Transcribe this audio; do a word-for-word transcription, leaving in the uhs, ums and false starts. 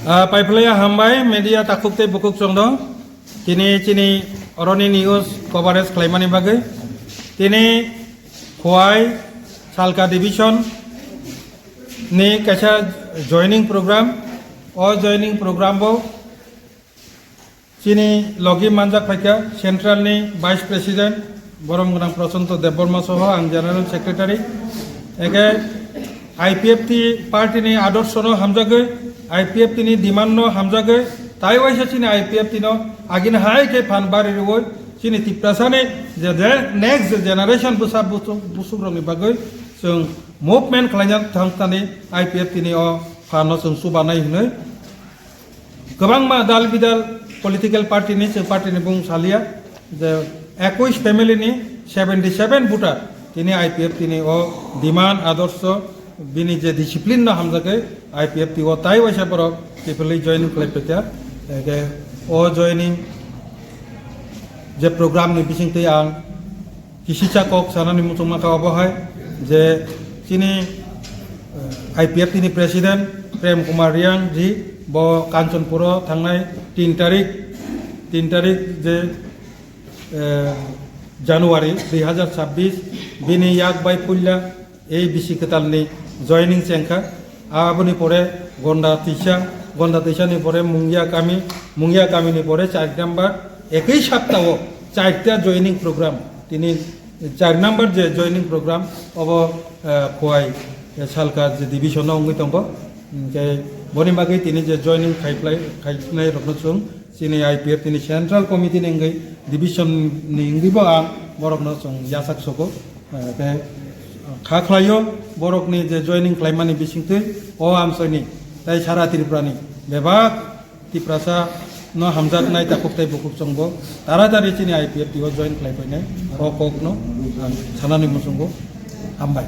Ah, paiphlaiya hambai media takhuk tei bukhuk chwngno tini chini oroni news coverage khlaimani bagwi. Tini Khowai Salka Division ni kaisa joining program, o joining program bo chini logi manjak phaikha Central ni Vice President borom gwnang Prashanto Debbarma soho ang General Secretary. Eke I P F T party ni adorsho no hamjagwi, I P F T ni demand no hamjagwi, tai waisa chini I P F T no agini hai khe phan bari rwui chini Tiprasa ni je, je next generation bwsa busuk, busuk rok ni bagwi chwng movement khlaina thang thani I P F T ni o phan no chwng chubanai hinwi. Kwbangma dal bidal political party ni, chwng party ni bung salia, je ekush family ni seventy seven voter tini I P F T ni o demand adorsho bini je discipline no hamjagwi I P F T o tai waisa borok kiphilwi join khlai phaikha. Eke o joining je program ni bisingtwi ang kisisa kok sanani muchungma kha obo hai je chini, eh, I P F T ni president Prem Kumar Riang ji bo Kanchanpur o thangnai tin tarik, tin tarik je, eh, January dui hazar chabbish bini yak bai puila ei bisi kwtalni joining chengkha. Aboni pore Gonda Tisa, Gonda Tisani pore Mungia Kami, Mungia Kamini pore char number, ekoi saptao charta joining program. Tini char number je joining program obo, eh, Khowai, eh, Salka je division o wngwi tongo. Hingke boni bagwi tini je joining khaiplai, khainai rokno chwng chini I P F T ni Central Committee ni wngwi division ni wngwi bo ang borokno chwng yachak sogo. Eh, tei kha khlaio borokni je joining khlaimani bisingtwi o amchoini tei sara Tripura ni bebak Tiprasa no hamjaknai takhuk tei bukhuk chwngbo taratari chini I P F T o join khlai phainai o kokno ang sanani muchungo hambai.